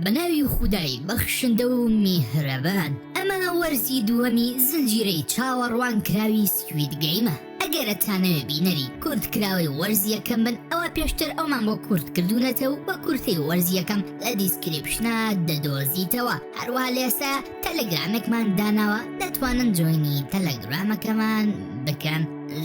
بە ناوی خودای بەخشندە و میهرەبان. ئەمە وەرزی دووەمی زنجیرەی چاوەڕوانکراوی Squid Game ە. ئەگەر ئەتانەوێ بینەری کورتکراوەی وەرزی یەکەم بن ئەوا پێشتر ئەومان بۆ کورت کردوونەتە و بە کورتەی وەرزی یەکەم لە description ا دەدۆزیتەوە. هەروەها لە ئێستا تەلەگرامێکمان داناوە دەتوانن join ی تەلەگرامەکەمان بکەن.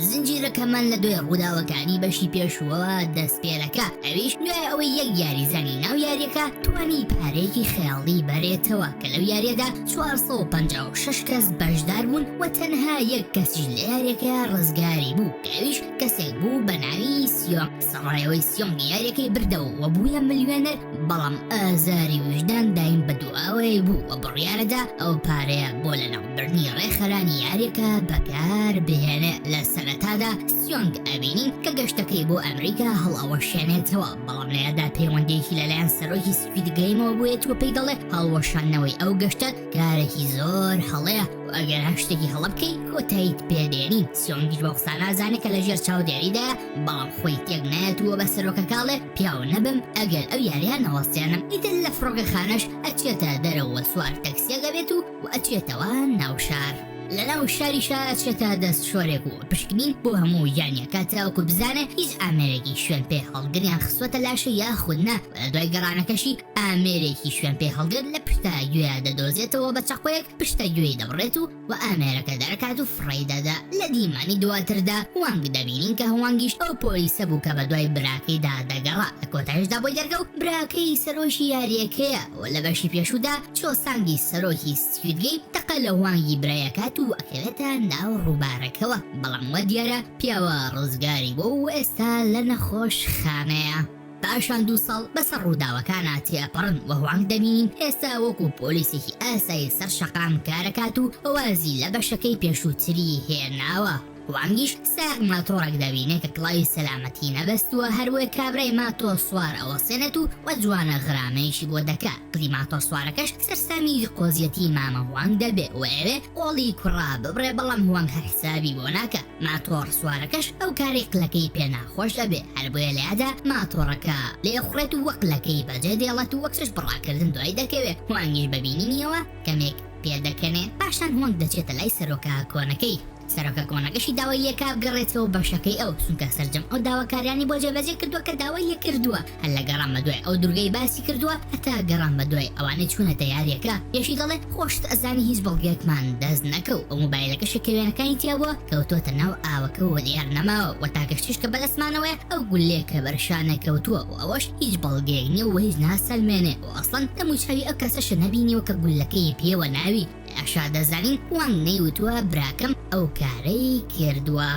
زنجیرەکەمان لە دوای ڕووداوەکانی بەشی پێشووەوە دەست پێدەکا، ئەویش دوای ئەوەی یەک یاریزانی ناو یاریەکە توانی پارەیەکی خەیاڵی بەرێتەوە کە لەو یاریەدا 456 کەس بەشدار بوون و تەنها یەک کەسیش لە یاریەکە ڕزگاری بوو کە ئەویش کەسێک بوو بە ناوی سیۆنگ. سەڕای ئەوەی سیۆنگ یاریەکەی بردەوە و بوویە ملیۆنەر، بەڵام ئازاری ویژدان دایم بەدواوەی بوو و بڕیارەدا ئەو پارەیە بۆ لەناوبردنی ڕێکخەرانی یاریەکە بەکار بهێنێ. لە سەرەتادا سیۆنگ ئەبینین کە گەشتەکەی بۆ ئەمریکا هەڵئەوەشێنێتەوە، بەڵام لەیادا پەیوەندیەکی لەلایەن سەرۆکی Squid Game ەوە بۆیەت و پێی دەڵێ هەڵوەشاندنەوەی ئەو گەشتە کارێکی زۆر هەڵەیە و ئەگەر هەر شتێکی هەڵە بکەی کۆتاییت پێ دێنین. سیۆنگیش بەو قسانە ئەزانێ کە لەژێر چاودێریدایە، بەڵام خۆی تێک نایەت و بە سەرۆکەکە ئەڵێ پیاو نەبم ئەگەر ئەو یاریە نەوەستێنم. ئیتر لە فڕۆکەخانەش ئەچێتە دەرەوە سوار تەکسیەک ئەبێت و ئەچێتەوە ناو شار. لەناو شاریشا ئەچێتە دەست شۆرێک و پشکنین بۆ هەموو گیانیەکە تاوەکو بزانێ هیچ ئامێرێکی شوێن پێ هەڵگریان خستوەتە لاشەی یاخود نا و لەدوای گەڕانەکەشی ئامێرێکی شوێن پێ هەڵگر لە پشتا گوێیا دەدۆزێتەوە بە چەقۆیەک پشتە گوێی دەبڕێت و و ئامێرەکە دەرەکات و فڕێی دەدا. لە دیمەنی دواتردا هوانگ دەبینین کە هوانگیش ئەو پۆلیسە بوو کە بەدوای براکەیدا دەگەڕا، لە کۆتایشدا بۆی دەرکەوت براکەی سەرۆکی یارییەکەیە و لە بەشی پێشوودا چۆسانگی سەرۆکی Squid Game تەقە لە هوانگی برای ئەکات و ئەکەوێتە ناو ڕووبارەکەوە، بەڵام وا دیارە پیاوە ڕزگاری بووە و ئێستا لە نەخۆشخانەیە. پاشان دوو ساڵ بەسەر ڕووداوەکانا تێئەپەڕن و هوانگ دەبینین ئێستا وەکو پۆلیسێکی ئاسایی سەر شەقام کارەکات و وازی لە بەشەکەی پێشووتری هێناوە. هوانگیش سایەق ماتۆڕێک دەبینێ کە کڵاوی سەلامەتی نەبەستووە هەربۆیە کابرای ماتۆڕ سوار ئەوەستێنێت و وە جوانە غرامەیەکی بۆ دەکا. قلی ماتۆڕ سوارەکەش سەرسامی قۆزیەتی مامە هوانگ دەبێ و ئەیەوێ قۆڵی کوڕە ببڕێ بەڵام هوانگ هەر حسابی بۆ ناکا. ماتۆڕ سوارەکەش ئەو کارەی قلەکەی پێ ناخۆش ئەبێ هەر بۆیە لەیادا ماتۆڕەکە لێ ئەخوڕێت و قلەکەی بەجێ دێڵێت و وەک چش بڕاکردن دوای دەکەوێ هوانگیش بە بینینیەوە کەمێک پێدەکەنێ پاشان هوانگ دەچێتە لای سەرۆکە کۆنەکەی سەرۆکە کۆنەکەشی داوای لێکا بگەڕێتەوە بەشەکەی ئەو چونکە سەرجەم ئەو داواکاریانی بۆ جێبەجێ کردووە کە داوای لێکردووە هەر لە گەڕان بەدوای ئەو دورگەی باسی کردووە هەتا گەڕان بەدوای ئەوانەی چوونەتە یاریەکە پێشی دەڵێ خۆشت ئەزانی هیچ بەڵگەیەکمان دەست نەکەو ئەو مۆبایلەکەشی کە وێنەکانی تیا بووە کەوتۆتە ناو ئاوەکە و دیار نەماوە وە تاکە شتیش کە بەدەستمانەوەیە ئەو گوللەیە کە بەر شانە کەوتووە و ئەوەش هیچ بەڵگەیەک نیە و هیچ ناسەلمێنێ و ئەسڵەن دەموچاوی ئەو کەسەشت نەبینیوە کە گوللەکەی پێوە ناوی ئەشا دەزانین وانگ نەیوتووە براکەم ئەو کارەی کردووە.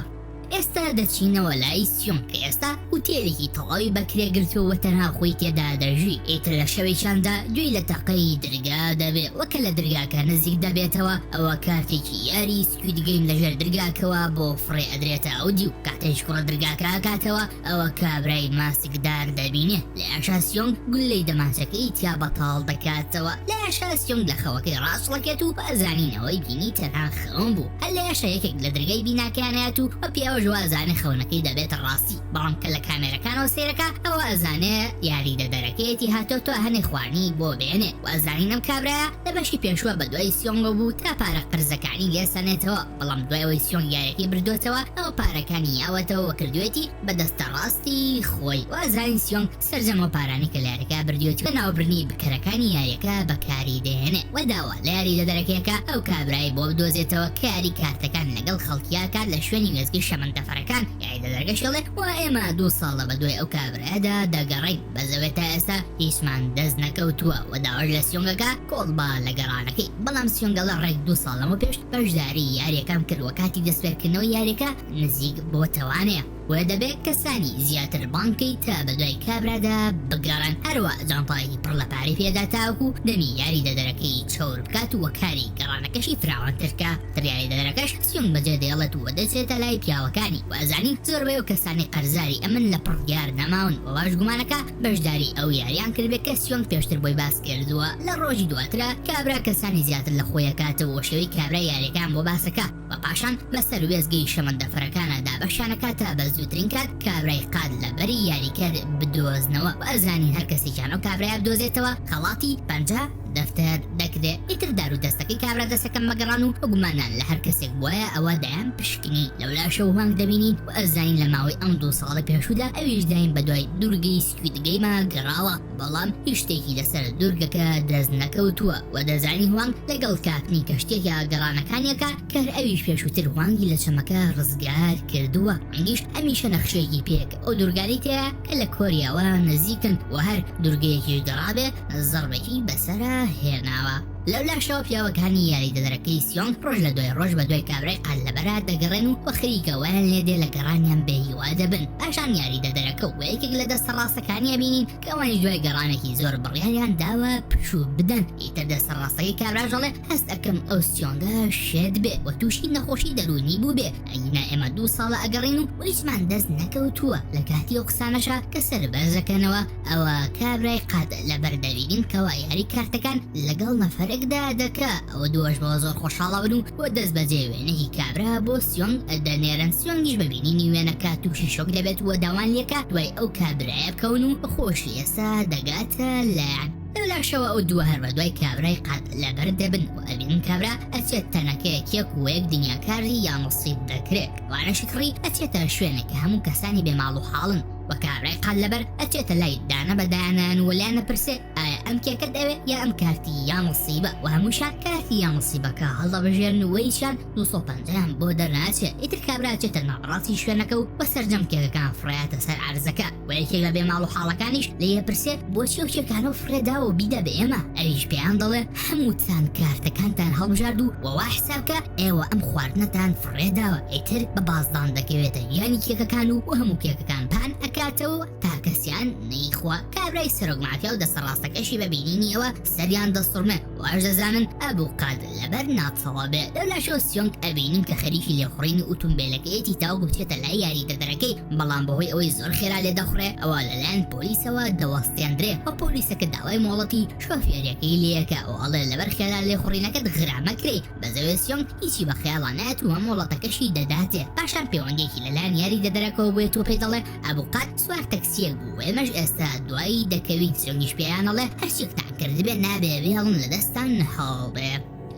ئێستا دەچینەوە لای سیۆنگ کە ئێستا هوتێلێکی تەواوی بەکرێ گرتووە و تەنها خۆی تێدا دەژی، ئیتر لە شەوێکیاندا گوێی لە تەقەی درگا دەبێ و کە لە درگاکە نزیک دەبێتەوە ئەوە کارتێکی یاری Squid Game لەژێر درگاکەوە بۆ فڕێ ئەدرێتە ئەودیو، کاتێکیش کوڕە درگاکە ئەکاتەوە ئەوە کابرای ماسکدار دەبینێ لە سیۆنگ گوللەی دەمانچەکەی تیا بەتاڵ دەکاتەوە لە سیۆنگ لە خەوەکەی ڕاچڵەکێت و ئەزانین ئەوەی بینی تەنها خەون بوو هەر لە یەکێک لە درگای بیناکەیان ئەیات و وە پیاوەش وا ئەزانێ خەونەکەی دەبێتە ڕاستی بەڵام کە لە کامێرەکانەوە سەیرەکا ئەوە ئەزانێ یاریدەدەرەکەیەتی هاتۆتۆ هەنێ خواردنی بۆ بێنێ وە ئەزانین ئەم کابرایە لە بەشی پێشوە بەدوای سیۆنگەوە بوو تا پارە قەرزەکانی لێ سەنێتەوە بەڵام دوای ئەوەی سیۆنگ یاریەکەی بردۆتەوە ئەوە پارەکانی یاوەتەوە وە کردوێتی بە دەستە ڕاستی خۆی وە ئەزانین سیۆنگ سەرجەم ئەو پارانەی کە لە یاریەکە بردوێتی بە ناوبردنی بکەرەکانی یاریەکە بەکاری دەهێنێ وە داوا لە یاریدەدەرەکەیەکە ئەو کابرای بۆ بدۆزێتەوە کە یاری کارتەکان لەگەڵ خەڵکیا کات لە شوێنی وێستگەی شەمەندەفەرەکان یاریدەدەرەکەش دەڵێ وا ئێمە دوو ساڵە بەدوای ئەو کابرایەدا دەگەڕێین بەس ئەوێ تا ئێستا هیچمان دەست نەکەوتووە وە داواش لە سیۆنگەکە کۆڵبا لە گەڕانەکەی بەڵام سیۆنگ ئەڵێ ڕێک دوو ساڵ لەمەو پێش بەشداری یاریەکەم کرد وە کاتی دەستپێکردنەوەی یاریەکە نزیک بۆتەوانێ بۆیە دەبێت کەسانی زیاتر بانگ کەیت تا بەدوای کابرادا بگەڕێن هەروا جانتایەکی پڕ لە پارەی پێدا تاوەکو دەمی یاریدەدەرەکەی چەور بکات و کاری گەڕانەکەشی فراوانتر کا تر یاریدەدەرەکەش سیۆنگ بەجێ دێڵێت و دەچێتە لای پیاوەکانی و ئەزانین. زۆربەی ئەو کەسانەی قەرزاری ئەمن لە پڕ دیار نەماون و واش گومانەکا بەشداری ئەو یاریان کردبێ کە سیۆنگ پێشتر بۆی باس کردووە. لە ڕۆژی دواترا کابرا کەسانی زیاتر لە خۆی ئەکاتەوە و شێوەی کابرا یاریەکان بۆ باس ئەکا و پاشان بەسەر وێستگەی شەمەندەفەرەکانا دابەشیان ئەکا تا بە زووترین کات کابرای قات لە بەری یاریکەر بدۆزنەوە و ئەزانین هەر کەسێکیان ئەو کابرایە بدۆزێتەوە خەڵاتی 50 دەفتەر دەکرێ. ئیتر دار و دەستەکەی کابرا دەستەکەن بە گەڕان و گومانیان لە هەر کەسێک بوایە ئەوا دەیان پشکنی. لەولاشەوە هوانگ دەبینین و ئەزانین لە ماوەی ئەم دوو ساڵەی پێشوودا ئەویش دایم بە دوای دوورگەی سکوید گەیما گەڕاوە بەڵام هیچ شتێکی لەسەر دوورگەکە دەست نەکەوتووە و دەزانین هوانگ لەگەڵ کاپتنی کەشتیەکە گەڕانەکانی ئەکا کە هەر ئەویش پێشووتر هوانگی لە چەمەکە ڕزگار کردووە. هوانگیش هەمیشە نەخشەیەکی پێک ئەو دوورگانەی تیایە کە لە کۆریاوە نزیکن و هەر دوورگەیەکیش گەڕابێ زەڕبێکی بەسەرا هێناوە. لەولاشەوە پیاوەکانی یاریدەدەرەکەی سیۆنگ ڕۆژ لە دوای ڕۆژ بە دوای کابرای قات لەبەرا دەگەڕێن و خەریکە وایان لێ دێ لە گەڕانیان بێ هیوا دەبن. پاشان یاریدەدەرەکە و یەکێک لە دەستە ڕاستەکانی ئەبینین کە ئەوانیش دوای گەڕانێکی زۆر بڕیاریان داوە پشوو بدەن. ئیتر دەستە ڕاستەکەی کابراش دەڵێ هەست ئەکەم ئەو سیۆنگە شێت بێ و تووشی نەخۆشی دەروونی بووبێ، ئەگینا ئێمە دوو ساڵە ئەگەڕێین و هیچمان دەست نەکەوتووە. لە کاتی ئەو قسانەشا کە سەر بەرز ئەکەنەوە ئەوە کابرای قات لەبەر دەبینین کەوا یاری کارتەکان لەگەڵ نەفەرێکدا دەکا. ئەوە دووەش بەوە زۆر خۆشحاڵ ئەبن و بۆ دەست بەجێ وێنەی کابرا بۆ سیۆنگ دەنێرن. سیۆنگیش بە بینینی وێنەکە تووشی شۆک دەبێت و داوان لێکا دوای ئەو کابرایە بکەون و خۆشی ئێستا دەگاتە لایان. لەولاشەوە ئەو دووە هەر بەدوای کابرای قات لەبەر دەبن و ئەبینن کابرا ئەچێت تەنەکەیەک یەک و یەک دنیا کارتی یانسیب دەکرێ ئەوانەشی کڕی ئەچێتە شوێنێک کە هەموو کەسانی بێ ماڵ و حاڵن و کابرای قات لەبەر ئەچێتە لای دانە بە دانەیان و لێیان ئەپرسێ ئایا ئەم کێکەت ئەوێ یا ئەم کارتی یانسیبە و هەمووشیان کارتی یانسیبەکە هەڵدەبژێرن و هیچیان 250 یان بۆ دەرناچێ. ئیتر کابرا ئەچێتە ناوەڕاستی شوێنەکە و بە سەرجەم کێکەکان فڕێیاتە سەر عەرزەکە و یەکێک لە بێ ماڵ و حاڵەکانیش لێی ئەپرسێ بۆچی ئەو کێکانەو فڕێ داوە و بیدە بە ئێمە؟ ئەویش پێیان دەڵێ هەمووتان کارتەکانتان هەڵبژارد و وا حساب کە ئێوە ئەم خواردنەتان فڕێ داوە. ئیتر بە بازدان دەکەوێتە گیانی کێکەکان و هەموو کێکەکان پان ئەکاتەوە تا کەسیان نەیخوا. کابرای سەرۆک مافیا و دەستە ڕاستەکەشی بە بینینی ئەوە سەریان دەسوڕمێ. واش دەزانن ئەبو قاد لەبەر ناتەوە بێ. لەولاشەوە سیۆنگ ئەبینین کە خەریکی لێخوڕینی ئوتومبێلەکەیەتی تاوەکو بچێتە لای یاریدەدەرەکەی، بەڵام بەهۆی ئەوەی زۆر خێرا لێدەخوڕێ ئەوا لەلایەن پۆلیسەوە دەوەستێندرێ و پۆلیسەکە داوای مۆڵەتی شۆفێریەکەی لێئەکا و ئەڵێ لەبەر خێرا لێخوڕینەکەت غرامە کرێی. بەزەوێ سیۆنگ هیچی بە خەیاڵا نایەت و مۆڵەتەکەشی دەداتێ. پاشان پەیوەندیەکی لەلایەن یاریدەدەرەکەوە بێت و پێی دەڵێ ئەبو قاد سوار تەکسیەک بوو و ئێمەش ئێستا دوایی دەکەوین. سیۆنگیش پێیان ئەڵێ هەرچیەکتان کردبێ نابێ بێڵن لەدەستان هەڵبێ.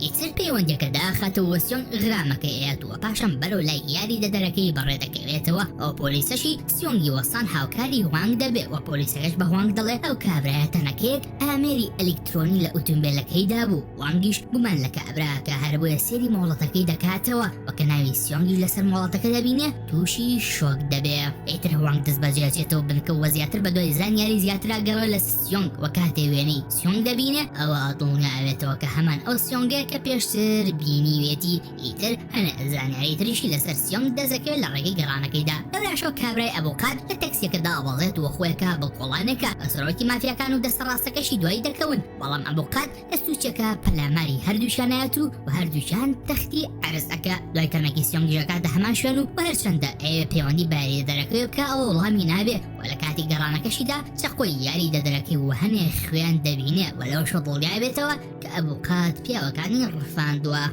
ئیتر پەیوەندیەکە داخاتەوە و سیۆنگ غرامەکەی ئەیات و پاشان بەرەو لای یاریدەدەرەکەی بەڕێ دەکەوێتەوە. ئەو پۆلیسەشی سیۆنگی وەستان هاوکاری هوانگ دەبێ و پۆلیسەکەش بە هوانگ دەڵێ ئەو کابرایە تەنەکەیەک ئامێری ئەلیکترۆنی لە ئوتومبێلەکەیدا بوو. وانگیش گومان لە کابراکە هەر بۆیە سێری مۆڵەتەکەی دەکاتەوە و کە ناوی سیۆنگیش لەسەر مۆڵەتەکە دەبینێ تووشی شۆک دەبێ. ئیتر هوانگ دەستبەجێ ئەچێتەوە بنکە و زیاتر بەدوای زانیاری زیاترا گەڕێ لە سیۆنگ و کاتێ وێنەی سیۆنگ دەبینێ ئەوا دڵنیا ئەبێتەوە کە هەمان ئەو سیۆنگەیە کە پێشتر بینیوێتی. ئیتر هەنێ زانیاری تریشی لەسەر سیۆنگ دەستدەکەوێت لە ڕێگەی گەڕانەکەیدا. لەولاشەوە کابرای ئەبوقاد لە تەکسیەکە دابەزێت و خۆیەکا بە کۆڵانێکا بە سەرۆکی مافیاکان و دەستە ڕاستەکەشی دوای دەکەون، بەڵام ئەبوقاد لە سوچەکە پەلاماری هەردووکیان ئەیات و هەردووکیان تەختی عەرز ئەکا. دوای کەمێکی سیۆنگیش ئەکاتە هەمان شوێن و هەرچەندە ئەیەوێ پەیوەندی بە یاریدەدەرەکەی بکا ئەوە وەڵامی نابێ و لە کاتی گەڕانەکەشیدا چەقۆی یاریدەدەرەکەی و هەنێ خوێن دەبینێ و لەوەشەوە دڵنیا بێتەوە کە ئەبوقاد پیاوەکانی ڕفاندووە.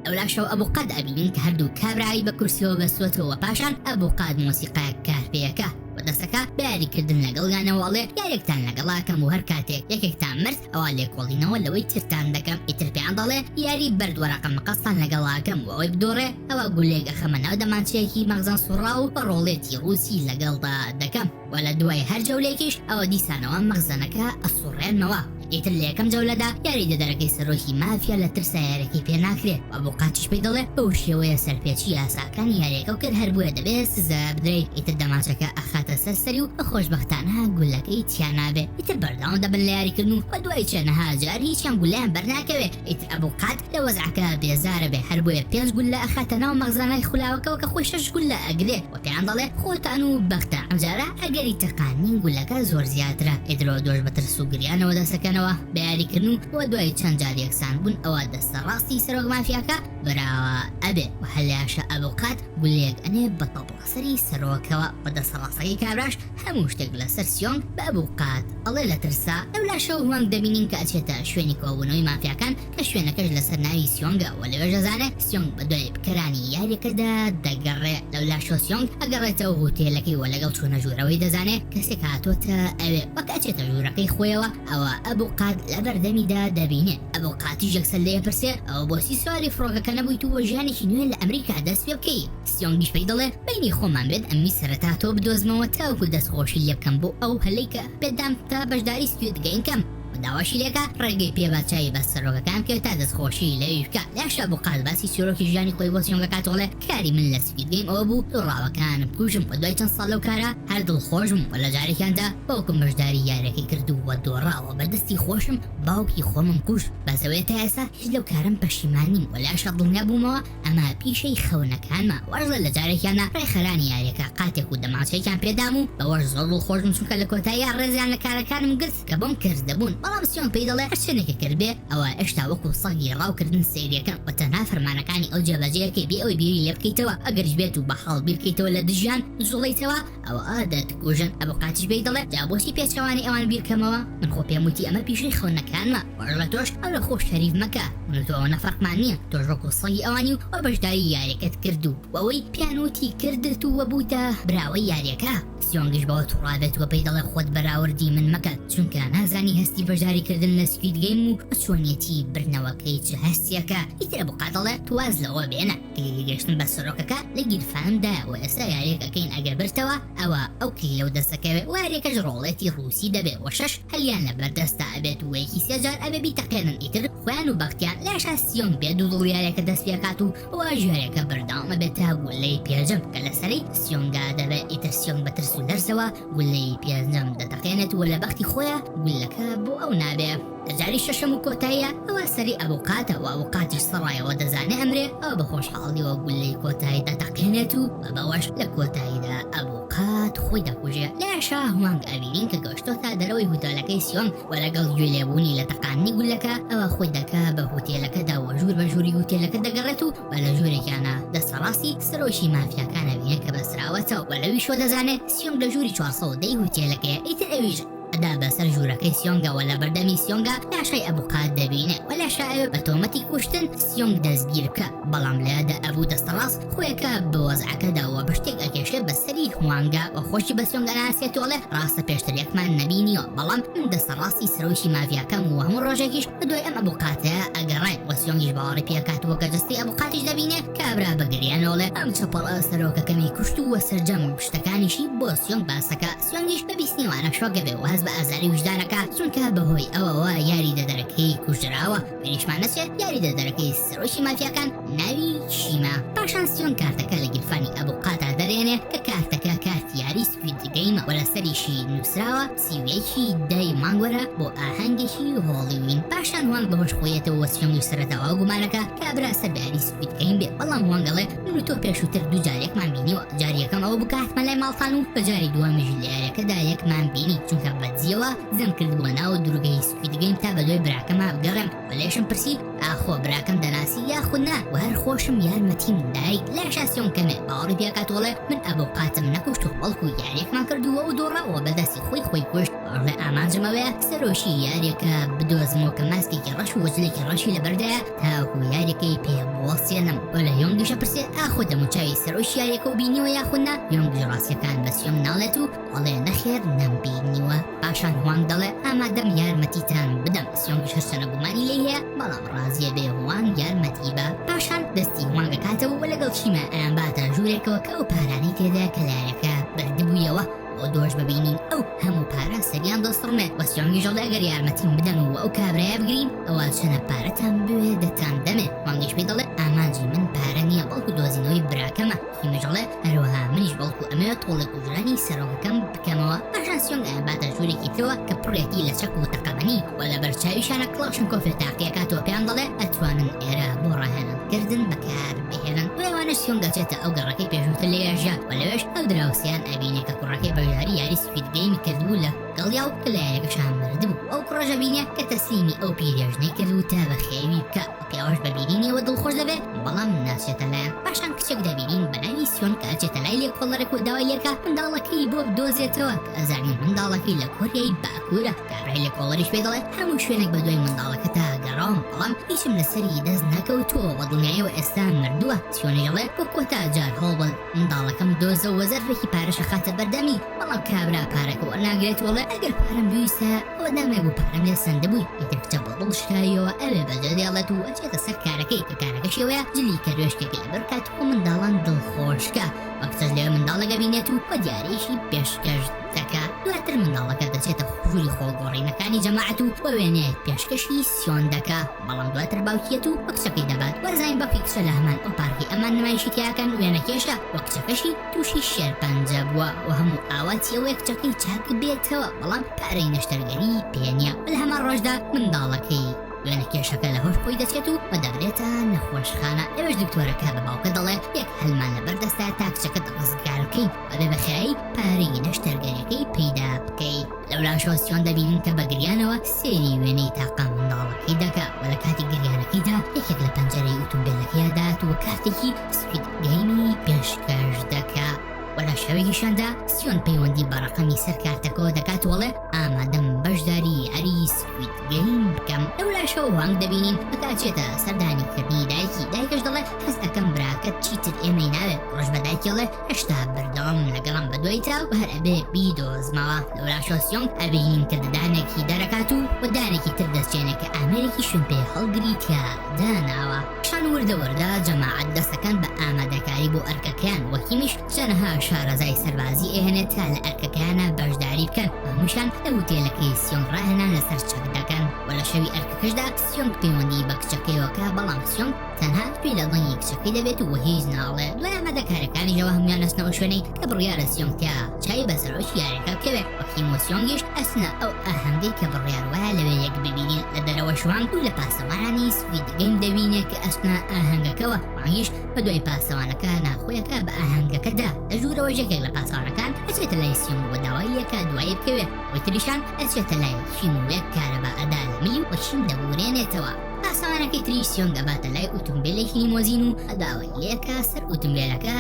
لەولاشەوە ئەبوقاد ئەبینین کە هەردوو کابرای بە کورسیەوە بەستووەتەوە و پاشان ئەبوقاد مۆسیقایەک کار پێ ئەکا و دەستەکا بە یاریکردن لەگەڵیانەوە ئەڵێ یاریەکتان لەگەڵا ئەکەم و هەر کاتێک یەکێکتان مرد ئەوا لێکۆڵینەوە لەوەی ترتان دەکەم. ئیتر پێیان دەڵێ یاری بەرد وەرەقە مقەستان لەگەڵا ئەکەم و ئەوەی بدۆڕێ ئەوا گولەیەک ئەخەمە ناو دەمانچەیەکی مەخزەن سوڕاو و ڕۆڵێتی ڕووسی لەگەڵدا دەکەم و لە دوای هەر جەولەیەکیش ئەوە دیسانەوە مەخزەنەکە ئەسوڕێنمەوە. ئیتر لە یەکەم جەولەدا یاریدەدەرەکەی سەرۆکی مافیا لە ترسا یاریەکەی پێ ناکرێ و ئەبوقاتیش پێی دەڵێ بەو شێوەیە سەرپێچی یاساکانی یاریەکەو کرد هەر بۆیە دەبێ سزا بدرێی. ئیتر دەمانچەکە ئەخاتە. سەر سەری و خۆشبەختانە گولەکەی تیا نابێ. ئیتر بەردەوام دەبن لە یاریکردن و بەدوای چەنەها جار هیچیان گولەیان بەرناکەوێ. ئیتر ئەبوقات لە وەزعەکە بێزارە بێ هەر بۆیە پێنج گوللە ئەخاتە ناو مەخزەنای خولاوەکەوە کە خۆی شەش گوللە ئەگرێ و پێیان دەڵێ خۆتان و بەختە ئەمجارە ئەگەری تەقاندنی گوللەکە زۆر زیاترە. ئیتر ئەودۆش بە ترس و گریانەوە دەستەکەنەوە بە یاریکردن و وە دوای چەند جار یەکسان بوون ئەوا دەستە ڕاستی سەرۆک مافیاکە براوە ئەبێ و هەلیاشە ئەبوقات گوللەیەک ئەنێ بە تەپڵە سەری سەرۆکەوە و دەستە ڕاستەکەی کابراش هەموو شتێک لەسەر سیۆنگ بە ئەبوقات ئەڵێ لە ترسا. لەولاشەوە هوانگ دەبینین کە ئەچێتە شوێنی کۆبوونەوەی مافیاکان کە شوێنەکەش لەسەر ناوی سیۆنگە و لەوێش دەزانێ سیۆنگ بەدوای بکەرانی یاریەکەدا دەگەڕێ. لەولاشەوە سیۆنگ ئەگەڕێتەوە هوتێلەکەی و لەگەڵ چوونە ژوورەوەی دەزانێ کەسێک هاتۆتە ئەوێ و کە ئەچێتە ژوورەکەی خۆیەوە ئەوا ئەبوقات لەبەردەمیدا دەبینێ. ئەبوقاتیش یەکسەر لێی ئەپرسێ ئەوە بۆچی سواری فڕۆکەکە نەبوویت و ژیانێکی نوێ لە ئەمریکا دەست پێ بکەی؟ سیۆنگیش پێی دەڵێ بەینی خۆمان بێت ئەمویست سەرەتا تۆ بدۆزمەوە تاوەکو دەستخۆشی لێ بکەم بۆ ئەو هەلەی کە پێتدام تا بەشداری Squid Game کەم و داواشی لێکا ڕێگەی پێ با چاوی بە سەرۆکەکان بکەوێت تا دەستخۆشی لەویش بکا. لاشە ئەبوقات باسی چیرۆکی ژیانی خۆی بۆ سیۆنگ ئەکات و ئەڵێ کاری من لە Squid Game ئەوە بوو دۆڕاوەکانم بکوژم و دوای چەند ساڵ لەو کارە هەر دڵخۆش بووم و لە جارێکیاندا باوکم بەشداری یاریەکەی کرد و دۆڕاوە بە دەستی خۆشم باوکی خۆمم کوشت بەس ئەوەیە تا ئێستا هیچ لەو کارەم پەشیمان نیم و لاشە دڵنیا بوومەوە ئەمە پیشەی خەونەکانمە. وەرزە لە جارێکیاندا ڕێکخەرانی یاریەکە قاتێک و دەمانچەیەکیان پێدام و بەوەش زۆر دڵخۆش بووم چونکە لە کۆتاییا ڕێزیان لە کارەکانم گرت کە بۆم کردبوون. بەڵام سیۆنگ پێی دەڵێ هەرچەندێکە کردبێ ئەوە هێشتا وەکو سەگی ڕاوکردن سەیریەکەم و تەنها فەرمانەکانی ئەو جێبەجێ ئەکەی بێ ئەوەی بیری لێ بکەیتەوە ئەگەریش بێت و بە حاڵ بیرکەیتەوە لە دژیان بجوڵێیتەوە ئەوە دەتکوژن. ئەبوقاتیش پێی دەڵێ جا بۆچی پێچەوانەی ئەوان بیرکەمەوە من خۆ پێم وتی ئەمە پیشەی خەونەکانمە. وەرە تۆش ئەو لە خۆ شەریف مەکە من و تۆ ئەوەنە فەرقمان نیە تۆش وەکو سەگی ئەوانی و وە بەشداری یاریەکەت کرد و ئەوەی پێیان وتی کردت و وە بوویتە براوەی یاریەکە سیۆنگیش بەوە توڕابێت وە پێی دەڵێ خۆت بەراوردی من مەکە چونکە نازانی هەستی بەشداری کردن لە Squid Game و چۆنیەتی بردنەوەکەی چ هەستیەکە ئیتر ئەبوقا دەڵێ تۆ واز لەوە بێنە کلیلی گەشتن بە سەرۆکەکە لە گیرفانمدایە وە ئێستا یاریەک ئەکەین ئەگەر برتەوە ئەوا ئەو کلیلەو دەستەکەوێ وە یاریەکەش ڕۆڵێتی ڕوسی دەبێ وە شەش هەلیان لەبەر دەستا ئەبێت و یەکی سێ جار ئەبێ بیتەقێنن ئیتر خۆیان و بەختیان لاشا سیۆنگ بێ دوودڵ یاریەکە دەست پێکات و واش یاریەکە بەردەوام ئەبێت تا گولەی پێنجەم کە لەسەری سیۆنگا دەبێ ئیتر سیۆنگ بە ترس و لەرزەوە گولەی پێنجەم دەتەقێنێت و لە بەختی خۆیا گولەکە بۆ ئەو نابێ. لە جاری شەشەم و کۆتاییا ئەوا سەری ئەبوقاتە و ئەبوقاتیش سەڕایەوە دەزانێ ئەمرێ ئەوا بە خۆشحاڵیەوە گولەی کۆتایی دەتەقێنێت و بەوەش لە کۆتاییدا ئەبوقات خۆی دەکوژێ. لاشا هوانگ ئەبینین کە گەشتۆتە دەرەوەی هوتێلەکەی سیۆنگ و لەگەڵ گوێ لێبوونی لە تەقاندنی گولەکە ئەوا خۆی دەکا بە هوتێلەکەدا و ژوور بە ژووری هوتێلەکە دەگەڕێت و و لە ژوورێکیانا دەستە ڕاستی سەرۆکی مافیاکان ئەبینێ کە بەستراوەتەوە و لەویشەوە دەزانێ سیۆنگ لە ژووری 410 ی هوتێلەکەیە ئیتر ئەویش ئەدا بەسەر ژوورەکەی سیۆنگە وە لەبەردەمی سیۆنگا لاشەی ئەبوقات دەبینێ وە لاشە ئەوێ بە تۆمەتی کوشتن سیۆنگ دەستگیر بکا بەڵام لەیادا ئەبوو دەستەڕاست خۆیەکا بە وەزعەکەدا وە بە شتێک ئەکێشێ بە سەری هوانگا وە خۆشی بە سیۆنگ ئەناسێت و ئەڵێ ڕاستە پێشتر یەکمان نەبینیوە بەڵام من دەستەڕاستی سەرۆکی مافیاکەم وە هەموو ڕۆژێکیش بە دوای ئەم ئەبوقاتەیا ئەگەڕێم وە سیۆنگیش باوەڕی پێ ئەکات وە کە جەستەی ئەبوقاتیش دەبینێ کابرا بە گریانەوە ئەڵێ ئەم چەپەڵە سەرۆکەکەمی کوشت و وە سەرجەم شتەکانیشی بۆ سیۆنگ باسەکا. سیۆنگیش بە بیستنی وانە شۆک ئەبێ و هەست بە ئازاری ویژدان ئەکا چونکە بەهۆی ئەوەوە یاریدەدەرەکەی کوژراوە بیریشمان نەچێت یاریدەدەرەکەی سەرۆکی مافیاکان ناوی کیمە. پاشان سیۆنگ کارتەکە لە گیرفانی ئەبوقاتا دەرێنێ کە کارتەکە کارتی یاری Squid Game ە و لەسەریشی نوسراوە 31 ی دەی مانگ وەرە بۆ ئاهەنگێکی هۆڵیوین. پاشان هوانگ بەهۆش خۆیەتەوە و سیۆنگیش سەرەتا وا گومان ئەکا کابرا سەر بە یاری Squid Game بێ بەڵام هوانگ ئەڵێ من و تۆ پێشووتر دوو جار یەکمان بینیوە جاری یەکەم ئەوە بوو کە هاتمە لای ماڵتان و بە جاری دووەمیش لە یاریەکەدا یەکمان بینی چونکە بەدزیەوە دزەم کردبووە ناو دورگەی Squid Game تا بەدوای براکەما بگەڕێم و لێشم پرسی ئاخۆ براکەم دەناسی یاخود نا و هەر خۆشم یارمەتیم دایت لاشا سیۆنگ کەمێ باوەڕی پێکات و ئەڵێ من ئەبوقاتم نەکوشتووە بەڵکو یاریەکمان کردووە و دۆڕا و بەدەستی خۆی خۆی کوشت ئەڵێ ئامانجم ئەوەیە سەرۆکی یاریەکە بدۆزمەوە کە ماسکێکی ڕەش و جلێکی ڕەشی لەبەردایە تاوەکو یاریەکەی پێ بوەستێنم و لە یۆنگیشە پرسێ ئاخۆ دەموچاوی سەرۆکی یاریەکەو بینیوە یاخود نا یۆنگیش ڕاستیەکان بە سیۆنگ ناڵێت و ئەڵێ نەخێر نەمبینیوە پاشان هوانگ دەڵێ ئامادەم یارمەتیتان بدەم سیۆنگیش هەرچەنە گومانی لێی هەیە بەڵام ڕازیە بێ هوانگ یارمەتی بە پاشان دەستی هوانگ ئەکاتەوە و لەگەڵ چیما ئەیانباتە ژوورێکەوە کە ئەو پارانەی تێدایە کە لە یاریەکە بردبوویەوە بۆ دۆش ببینین ئەو هەموو پارە سەریان دەسڕمێ وە سیۆنگیش ئەڵێ ئەگەر یارمەتیم بدەن و ئەو کابرایە بگرین ئەوا چەنە پارەتان بوێ دەتان دەمێ وانگیش پێی دەڵێ ئامانجی من پارە نییە بەڵکو دۆزینەوەی براکەمە کیمیش ئەڵێ هەروەها منیش بەڵکو ئەمەوێ. ئەمەوێ تۆڵەی کوژرانی سەرۆکەکەم بکەمەوە. پاشان سیۆنگ ئەیانباتە ژوورێکی ترەوە کە پڕێتی لە چەک و تەقەمەنی و لەبەر چاویشیانە کڵاشنکۆفێ تاقیەکاتەوە پێیان دەڵێ ئەتوانن ئێرە بۆ ڕاهێنان کردن بەکار بهێنن. دوای ئەوانەش سیۆنگ ئەچێتە ئەو گەڕەکەی پێشووتر لەوێ ژیا و لەوێش ئەو دراوسێیان ئەبینێ کە کوڕەکەی بەشداری یاری سکوید گەیمی کردبوو لە گەڵیا و کە لە یاریەکەشا مردبوو و ئەو کوڕەش ئەبینێ کە تەسلیمی ئەو پیرێژنەی کردبوو تا بەخێوی بکا. پیاوەش بە بینینیەوە دڵخۆش دەبێ بەڵام ناچێتە لایان. پاشان کچێک دەبینین بە ناوی سیۆن کە ئەچێتە لای لێکۆڵەرێک و داوای لێکا منداڵەکەی بۆ بدۆزێتەوە کە ئەزانین منداڵەکەی لە کۆریای باکوورە. کابرای لێکۆڵەریش پێی دەڵێ هەموو شوێنێک بە دوای منداڵەکەتا گەڕاوم بەڵام هیچم لەسەری دەست نەکەوتووە و دڵنیایەوە ئێستا مردووە. سیۆنیش دەڵێ بۆ کۆتا جار هەوڵبە منداڵەکەم بدۆزەوە و زەرفێکی پارەش ئەخاتە بەردەمی. بەڵام کابرا پارەکە وەرناگرێت و ئەڵێ ئەگەر پارەم بویستایە ئەوە دەمێک بوو پارەم لێ سەندبووی. ئیتر کچە بە دڵ شکاویەوە ئەوێ بەجێ دێڵێت و ئەچێتە سەر کارەکەی کە کارەکەشی ئەوەیە جلی کەروێشکێک لەبەر بکات و منداڵان دڵخۆش کا و کچەش لەوێ منداڵێک ئەبینێت و بە دیاریشی پێشکەش دەکا. دواتر منداڵەکە دەچێتە ژووری خۆگۆڕینەکانی جەماعەت و بە وێنەیەک پێشکەشی سیۆن دەکا. بەڵام دواتر باوکی یەت و بە کچەکەی دەبات. وەرزانی باوکی کچە لە هەمان ئەو پارکەی ئەمان نمایشی تیاکەن وێنەکێشە و کچەکەشی تووشی شێرپەنجە بووە و هەموو ئاواتی ئەوەیە کچەکەی چاک بێتەوە بەڵام پارەی نەشتەرگەری پێ نییە و لە هەمان ڕۆژدا منداڵەکەی وێنەکێشەکە لە هۆش خۆی دەچێت و و دەبرێتە نەخۆشخانە لەوێش دکتۆرەکە بە باوکە دەڵێ یەک هەلمان لەبەر دەستە تا کچەکەت ڕزگار بکەین ئەبێ بە خێرایی پارەی نەشتەرگەریەکەی پەیدا بکەی. لەولاشەوە سیۆن دەبینین کە بە گریانەوە سەیری وێنەی تاقە منداڵەکەی دەکا و لە کاتی گریانەکەیدا یەکێک لە پەنجەرەی ئوتومبێلەکەیا دات و کارتێکی سکوید گەیمی پێشکەش دەکا و لە شەوێکیشاندا سیۆن پەیوەندی بە ڕەقەمی سەر کارتەکەوە دەکات و ئەڵێ ئامادەم بەشداری یاری سکوید گەیم بکەم. لەولاشەوە وانگ دەبینین کە ئەچێتە سەردانی کردنی دایکی، دایکەش دەڵێ هەست ئەکەم براکەت چیتر ئێمەی ناوێ، کوڕەش بە دایکی ئەڵێ هێشتا بەردەوامم لەگەڵم بەدوایتا و هەر ئەبێ بیدۆزمەوە. لەولاشەوە سیۆنگ ئەبینین کە ددانێکی دەرەکات و دانێکی تر دەچێنێ کە ئامێرێکی شوێنپێ هەڵگری تیا داناوە. پاشان وردە وردە جەماعەت دەستەکەن بە ئامادەکاری بۆ ئەرکەکەیان و کیمیش چەنەها شارەزای سەربازی ئەهێنێت تا لە ئەرکەکەیانا بەشداری بکەن و هەمووشیان لە هوتێلەکەی سیۆنگ ڕاهێنان لەسەر چەک دەکەن و لە شەوی ئەرکەکەشدا سیۆنگ پەیوەندی بە کچەکەیەوە کا بەڵام سیۆنگ تەنها گوێی لە دەنگی کچەکەی دەبێت و هیچ ناڵێ. دوای ئامادەکاریەکانیشەوە هەموویان ئەچنە ئەو شوێنەی کە بڕیارە سیۆنگ تیا چاوی بە سەرۆکی یاریەکە بکەوێ. و کیم و سیۆنگیش ئەچنە ئەو ئاهەنگەی کە بڕیار وایە لەوێ یەک ببینین. لە دەرەوەش وانگ دوو لە پاسەوانانی سکوید گەیم دەبینێ کە ئەچنە ئاهەنگەکەوە. وانگیش بە دوای پاسەوانەکە ناخۆیەکە بە ئاهەنگەکەدا. لە ژوورەوەش یەکێک لە پاسەوانەکان ئەچێتە لای سیۆنگ و داوای لێکا دوایی بکەوێ. ئەوی تریشان ئەچێتە لای کیم و یەک کارەبا ئەدا لە ملی و کیم دەبورێنێتەوە. پاسەوانەکەی تریش سیۆنگ ئەباتە لای ئوتومبێلێکی لیمۆزین و داوای لێکا سەر ئوتومبێلەکە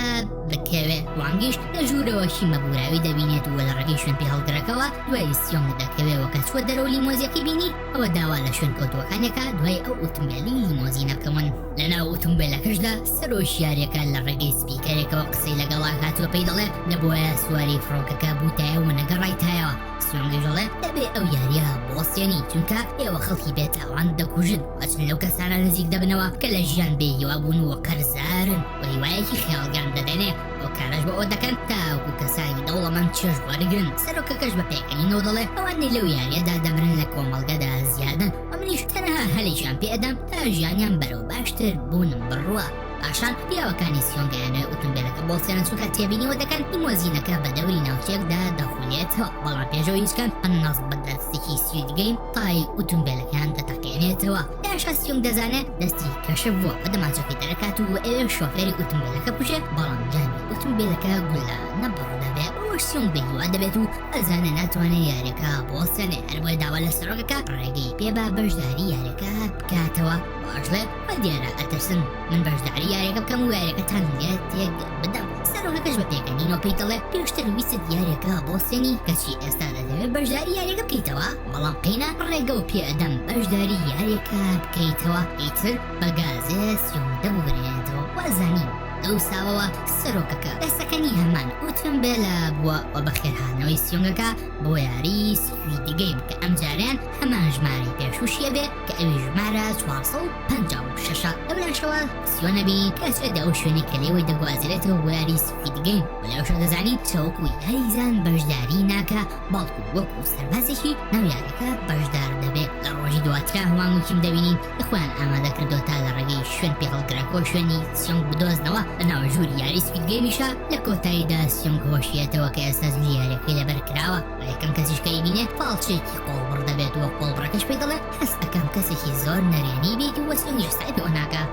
بکەوێ. وانگیش لە ژوورەوە کیم بە بوراوی دەبینێت و لە ڕێگەی شوێنپێهەڵگرەکەوە دوای سیۆنگ دەکەوێ و کە چووە دەرەوە لیمۆزیەکەی بینی ئەوە داوا لە شوێنکەوتووەکان ئەکا دوای ئەو ئوتومبێلی لیمۆزینە بکەون. لەناو ئوتومبێلەکەشدا سەرۆکی یاریەکە لە ڕێگەی سپیکەرێکەوە قسەی لەگەڵا کات و پێی دەڵێ دەبوایە سواری فڕۆکەکە بووتایە و نەگەڕایتایەوە. سیۆنگیش دەڵێ دەبێ ئەو یاریە بوەستێنی چونکە ئێوە خەڵکی بێتاوان دەکوژن و ئەچن لەو کەسانە نزیک دەبنەوە کە لە ژیان بێ هیوا بوون و قەرزارن و هیوایەکی خەیاڵگەرم دەدەنێ. ئەو کارەش بۆ ئەوە دەکەن تاوەکو کەسانی دەوڵەمەند چێژ وەرگرن. سەرۆکەکەش بە پێکەنینەوە دەڵێ ئەوانەی لەو یاریەدا دەمرن لە کۆمەڵگەدا زیادن و منیش تەنها هەلێکیان پێ ئەدەم تا ژیانیان بەرەو باشتر بوون بڕوا. پاشان پیاوەکانی سیۆنگ ئەیانەوێ ئوتومبێلەکە بوەستێنن چونکە تێبینیەوە دەکەن لیمۆزینەکە بە دەوری ناوچەیەکدا دەخولێتەوە بەڵام پێشەوەی هیچ کام قەناس بە دەستێکی سوید گەیم تای ئوتومبێلەکەیان دەتەقێنێتەوە. پاشان سیۆنگ دەزانێ دەستی کەشف بووە و دەمانچەکەی دەرەکات و ئەوێ شۆفێری ئوتومبێلەکە بکوژێ بەڵام جامی ئوتومبێلەکە گوللە نەبڕ دەبێ بەوەش سیۆنگ بێ هیوا دەبێت و ئەزانێ ناتوانێ یاریەکە بوەستێنێ هەر بۆیە داوا لە سەرۆکەکە ڕێگەی پێ با بەشداری یاریەکە بکاتەوە. باشڵێ وا دیارە ئەترسن من بەشداری یاریەکە بکەم و یاریەکەتان لێ تێک بدەم. سەرۆکەکەش بە پێکەنینەوە پێی دەڵێ پێشتر ویستت یاریەکە بوەستێنی کەچی ئێستا دەتەوێ بەشداری یاریەکە بکەیتەوە بەڵام قەینا ڕێگەو پێ ئەدەم بەشداری یاریەکە بکەیتەوە. ئیتر بە گازێ سیۆنگ دەبورێنێتەوە وازانیم لەو ساوەوە سەرۆکەکە لە سەکەنی هەمان ئوتومبێلە بووە و بەخێرهاتنەوەی سیۆنگەکە بۆ یاری سکوید گەیم کە ئەمجارەیان هەمان ژمارەی پێشووشی ئەبێ کە ئەویش ژمارە 456 ە. لەولاشەوە سیۆن ئەبینین کە ئەچێتە ئەو شوێنەی کە لێوەی دەگوازرێتەوە بۆ یاری سکوید گەیم و لەوێشەوە دەزانین کە وەکو یاریزان بەشداری ناکا بەڵکو وەکو سەربازێکی ناو یاریەکە بەشدار دەبێ. لە ڕۆژی. ڕۆژی دواترا هوانگ و کیم دەبینین کە خۆیان ئامادە کردووە تا لە ڕێگەی شوێن پێهەڵگرەکەوە شوێنی سیۆنگ بدۆزنەوە لە ناو ژووری یاری سکوید گەیمیشا. لە کۆتاییدا سیۆنگ هۆشیەتەوە کە ئێستا جلی یاریەکەی لەبەر کراوە و یەکەم کەسیش کە ئەیبینێ فاڵچیەکی قۆڵبڕ دەبێت و قۆڵبڕەکەش پێی دەڵێ هەست ئەکەم کەسێکی زۆر نەرێنی بیت و سیۆنگیش قسەی پێوە ناکا.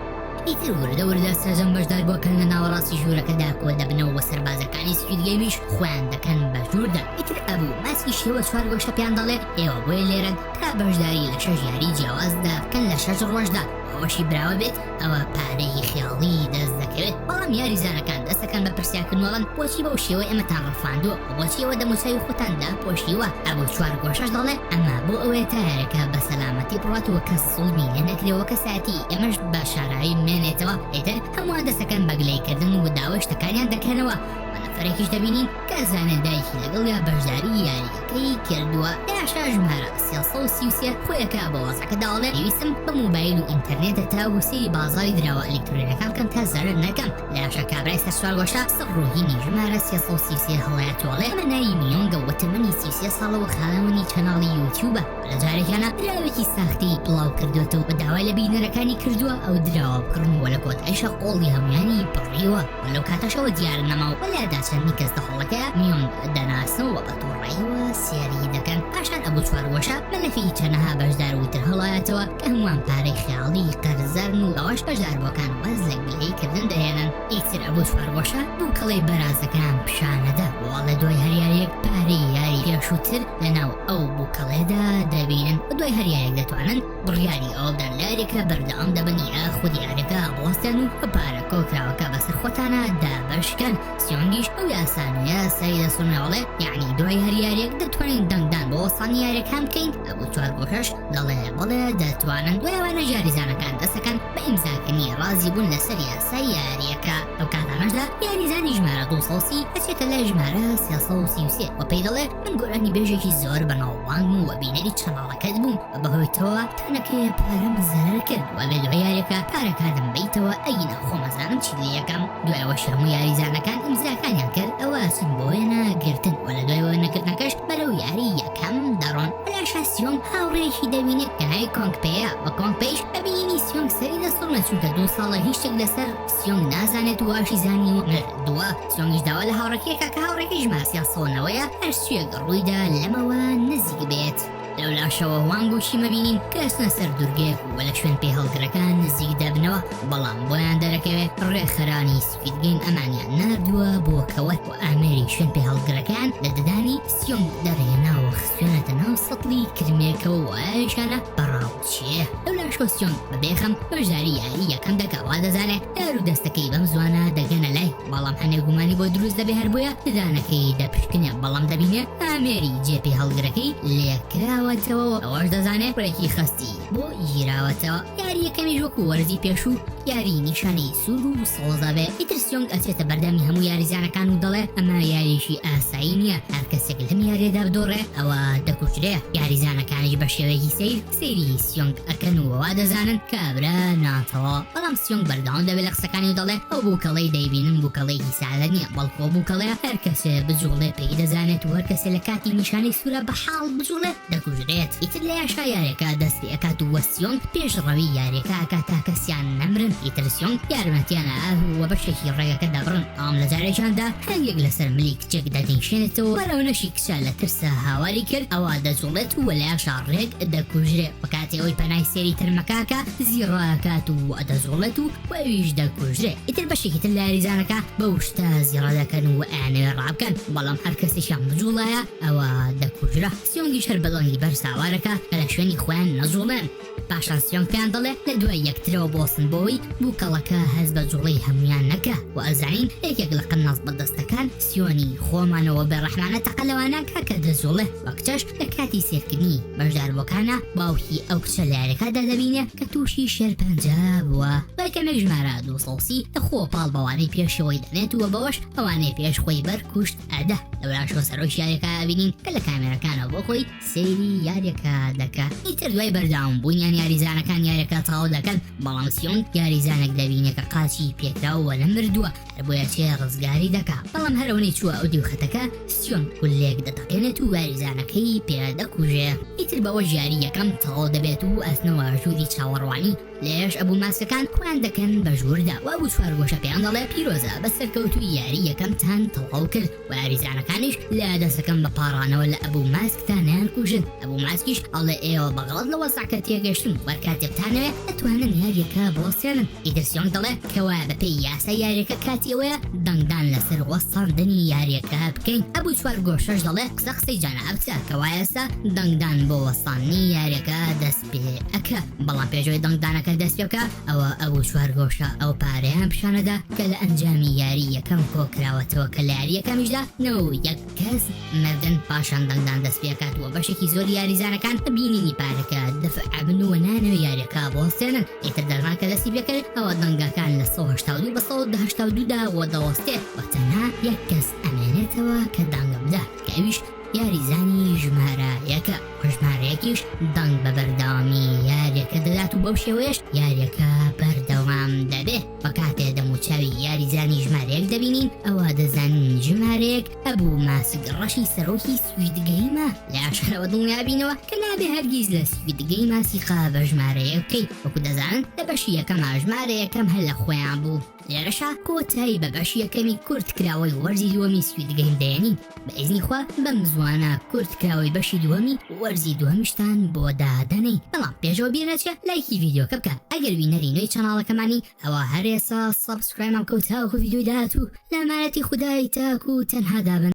ئیتر وردە وردە سەرجەم بەشداربووەکان لە ناوەڕاستی ژوورەکەدا کۆدەبنەوە و سەربازەکانی سکوید گەیمیش خۆیان دەکەن بە ژووردا. ئیتر ئەبوو ماسکی شێوە چوارگۆشە پێیان دەڵێ ئێوە بۆیە لێرەن تا بەشداری لە شەش یاری جیاوازدا بکەن لە شەش ڕۆژدا، ئەوەشی براوە بێت ئەوە پارەیەکی خیاڵی دەست دەکەوێت، بەڵام یاریزانەکان دەست دەکەن بە پرسیارکردن و ئەڵێن بۆچی بەو شێوەیە ئێمەتان ڕفاندووە و بۆچی ئێوە دەموچاوی خۆتان داپۆشیوە؟ ئەبوو چوارگۆشەش دەڵێ ئەمە بۆ ئەوەیە تا یاریەکە بە سەلامەتی بڕوات و کەس زوڵمی لێ نەکرێ و کەسایەتی ئێمەش بە شاراوی بمێنێتەوە، ئیتر هەمووان دەست دەکەن بە گلەییکردن و داوای شتەکانیان دەکەنەوە و نەفەرێکیش دەبینین کە ئەزانێ دایکی لەگەڵیا بەشداری یارییەکەی کردووە. لە ژمارە 333 خۆی ئەکا بە وەزعەکەدا ئەڵێ پێویستم بە مۆبایل و ئینتەرنێتە تاوەکو سەیری بازاڕی دراوە ئەلیکترۆنیەکان بکەم تا زەرەر نەکەم. لە کابرای سەر چوارگۆشە سڕ ڕۆهینی ژمارە 333 هەڵەیاتوو ئەڵێ ئەمە ناوی میۆنگە و تەمەنی 33 ساڵە و خاوەنی channel ی یوتیوبە و لە جارێکیانا دراوێکی ساختەی بڵاو کردۆتەوە و داوای لە بینەرەکانی کردووە ئەو دراوە بکڕن و لە کۆتایشا قۆڵی هەموویانی بڕیوە. و لەو کاتەشەوە دیار نەما و لەدا چەندین کەس لە هۆڵەکەیا میۆنگ دەناسنەوە و بە توڕەیەوە سێری دەکەن. پاشان ئەبوو چوارگۆشە مەلەفی چەنەها بەشدار وتر هەڵایەتەوە کە هەمووان پارەی خەیاڵی قەرزارن و بەوەش بەشداربووەکان واز لە گلەیی کردن دەهێنن. ئیتر ئەبوو چوارگۆشە بووکەڵەی بەرازەکان پیشانەدا و ئەڵێ دوای هەر یاریەک پارەی یاری پێشووتر لەناو ئەو بووکەڵەیەدا دەبینن و دوای هەر یاریەک دەتوانن بڕیاری ئەوە بدەن لە یاریەکە بەردەوام دەبن یاخود یاریەکە بوەستێن و پارە کۆکراوەکە بەسەر خۆتانا دابەش کەن. سیۆنگیش ئەو یاسا نوێیە سەری دەسوڕمێ ئەڵێ یەعنی دوای هەر یاریەک دەتوانین دەنگدان بۆ وەستانی یاریەکان بکەین؟ ئەبوو چوارگۆشەش دەڵێ بەڵێ دەتوانن. دوای ئەوانەش یاریزانەکان دەستەکەن بە ئیمزاکردنی ڕازی بوون لەسەر یاسای یاریەکە. لەو کاتانەشدا یاریزانی ژمارە 230 ئەچێتە لای ژمارە 333 و پێی دەڵێ من گۆرانیبێژێکی زۆر بەناوبانگم و بینەری channel ەکەت بووم و بەهۆی تۆوە تانەکەیە پارەم زەرەر کرد و ئەبێ دوای یاریەکە پارەکانم بەیتەوە ئەگینا خۆم ئەزانم چیت لێ ئەکەم. دوای ئەوەش هەموو یاریزانەکان ئیمزاکانیان کرد ئەوە ئەچن بۆ وێنە گرتن و لە دوای وێنەگرتنەکەش بەرەو یاری یەکەم دەڕۆن. لاشا سیۆنگ هاوڕێیەکی دەبینێت کە ناوی کۆنگ پێیە و کۆنگ پێیش بە بینینی سیۆنگ سەری دەسوڕمێت چونکە دوو ساڵە هیچ شتێک لەسەر سیۆنگ نازانێت و واشی زانیوە مردووە. سیۆنگیش داوا لە هاوڕێکەی ئەکا کە هاوڕێکەی ژمارە 390ە هەرچیەک ڕوویدا لەمەوە نزیک بێت. لەولاشەوە هوانگ و شیم ئەبینین کە ئەچنە سەر دورگەیەک و لە شوێن پێهەڵگرەکان نزیک دەبنەوە، بەڵام بۆیان دەرەکەوێ ڕێکخەرانی سکوید گەیم ئەمانیان ناردووە بۆ کەوەر و ئامێری شوێن پێهەڵگرەکەیان لە ددانی سیۆنگ دەرهێناوە خستویانەتە ناو سەتڵی کرمێکەوە و ئەویشیانە بە ڕاوچییە. لەولاشەوە سیۆنگ بە بێخەم بەشداری یاری یەکەم دەکا وا دەزانێ دار و دەستەکەی بەم زوانە دەگەنە لای، بەڵام هەنێ گومانی بۆ دروست دەبێ هەر بۆیە ددانەکەی دەپشکنێ بەڵام دەبینێ ئامێری جێ پێ هەڵگرەکەی لێکراوەتەوە و ئەوەش دەزانێ ڕێکی خەستی بۆ گیراوەتەوە. یاری یەکەمیش وەکو وەرزی پێشوو یاری نیشانەی سوور و سەوز دەبێ. ئیتر سیۆنگ ئەچێتە بەردەمی هەموو یاریزانەکان و دەڵێ ئەمە یاریەکی ئاسایی نییە هەر کەسێک لەم یاریەدا بدۆڕێ ئەوە دەکوژرێ. یاریزانەکانیش بە شێوەیەکی سەیر سەیری سیۆنگ ئەکەن و وا دەزانن کابرا ناتەواوە، بەڵام سیۆنگ بەردەوام دەبێت لە قسەکانی و دەڵێ ئەو بووکەڵەی دەیبینن بووکەڵەیەکی سادە نییە، بەڵکو ئەو بووکەڵەیە هەر کەسێ بجوڵێ پێی دەزانێت و هەر کەسێ لە کاتی نیشانەی سوورا بە حاڵ بجوڵێ دەکوژرێت. ئیتر لە یاشا یاریەکە دەست پێ ئەکات و سیۆنگ پێشڕەوی یاریەکە ئەکات تا کەسیان نەمرن، ئیتر سیۆنگ یارمەتیان ئەئات و بەشێکی ڕێگەکە دەبڕن، بەڵام لە جارێکیاندا هەنگێک لەسەر ملی کچێک دەنیشێنێتەوە و بەرەونەشی کچە لە ترسا هاواری کرد ئەوا دەجوڵێت و لەیاشا ڕێک دەکوژرێ و کاتێ ئەوی پەنای سێری تەرمەکە ئەکا زیڕە ئەکات و دەجوڵێت و ئەویش دەکوژرێ ئیتر بەشێکی تر لە یاریزانەکە بەو شتە زیڕە دەکەن و ئەیانەوێ ڕابکەن بەڵام هەر کەسێکیان بجوڵایە ئەوا دەکوژرا سیۆنگیش هەر بە دەنگی بەرز هاوار ئەکا کە لە شوێنی خۆیان نەجوڵێن. پاشان سیۆنگ پێیان دەڵێ لە دوای یەکترەوە بوەستن بۆوەی بوکەڵەکە هەست بە جوڵەی هەموویان نەکا و ئەزانین یەکێک لە قەناس بەدەستەکان سیۆنی خۆمانە و بێڕەحمانە تەقە لەوانە ئەکا کە دەجوڵێ و کچەش لە کاتی سێرکردنی بەشداربووەکانا باوکی ئەو کچە لە یاریەکەدا دەبینێ کە تووشی شێرپەنجە بووە. دوای کەمێک ژمارە 230 لە خۆ پاڵ بەوانەی پێشەوەی دەنێت و بەوەش ئەوانەی پێش خۆی بەر کوشت ئەدا. لەولاشەوە سەرۆکی یاریەکە ئەبینین کە لە کامێرەکانەوە بۆ خۆی سەیری یاریەکە دەکا. ئیتر دوای بەردەوام بوونیان. پاشان یاریزانەکان یاریەکە تەواو دەکەن، بەڵام سیۆنگ یاریزانێک دەبینێ کە قاچی پێکراوە و نەمردووە، هەر بۆیە چێ ڕزگاری دەکا، بەڵام هەر ئەونەی چووە ئەو دیو خەتەکە سیۆنگ گوللەیەک دەتەقێنێت و یاریزانەکەی پێ دەکوژێ. ئیتر بەوەش یاری یەکەم تەواو دەبێت و ئەچنەوە ژووری چاوەڕوانی. لێرەش ئەبوو ماسکەکان خۆیان دەکەن بە ژووردا و ئەبوو چوارگۆشە پێیان دەڵێ پیرۆزە بە سەرکەوتووی یاری یەکەمتان تەواو کرد و یاریزانەکانیش لە دەستەکەم بە پاڕانەوە لە ئەبوو ماسک تا نەیانکوژن ئەبوو ماسکیش ئەڵێ ئێوە بە غەڵەت لە وەزعەکە تێگەشتن و هەر کاتێ بتانەوێ ئەتوانن یاریەکە بوەستێنن ئیتر سیۆنگ دەڵێ کەوایە بە پێی یاسای یاریەکە کاتی ئەوەیە دەنگدان لەسەر وەستاندنی یاریەکە بکەین ئەبوو چوارگۆشەش دەڵێ قسە قسەی جەنابتە کەوایە ئێستا دەنگدان بۆ وەستاندنی یاریەکە دەست پێ ئەکا بەڵام پێش ئەوەی دەنگدانەکە دەست پێ بکا ئەوە ئەبوو چوارگۆشە ئەو پارەیان پیشانەدا کە لە ئەنجامی یاری یەکەم کۆکراوەتەوە کە لە یاری یەکەمیشدا 91 کەس مردن پاشان دەنگدان دەست پێ ئەکات و بەشێکی زۆری یاریزانەکان بە بینینی پارەکە دفع ئەبن و نانەوێ یاریەکە بوەستێنن ئیتر دەنگدان کە دەستی پێ کرد ئەوە دەنگەکان لە 182 بە 182 دا وەدەوەستێ و تەنها یەک کەس ئەمێنێتەوە کە دەنگ بدا کە ئەویش یاریزانی ژمارە یەکە و ژمارە یەکیش دەنگ بە بەردەوامی یاریەکە دەدات و بەو شێوەیەش یاریەکە بەردەوام دەبێ و کاتێ دەموچاوی یاریزانی ژمارە یەک دەبینین ئەوە دەزانین ژمارە یەک ئەبوو ماسک ڕەشی سەرۆکی سوید گەیمە. لە ئاشکراوە دڵنیابینەوە کە نابێ هەرگیز لە سوید گەیما سیقە بە ژمارە یەک بکەی وەکو دەزانن لە بەشی یەکەما ژمارە یەکەم هەر لە خۆیان بوو. لێرەشا کۆتایی بە بەشی یەکەمی کورت کراوەی وەرزی دووەمی سوید گەیم دەیەنین بە ئیزنی خوا بەم زووانە کورت کراوەی بەشی دووەمی وەرزی دووەمیشتان بۆ دادەنێین بەڵام پێشەوە بیر نەچێ لایکی ڤیدیۆکە بکە ئەگەر بینەری نوێی channel ەکەمانی ئەوا هەر ئێستا subscribe مان بکە و تاوەکو ڤیدیۆی داهاتوو لە ئەمانەتی خودای تاک و تەنها دابن.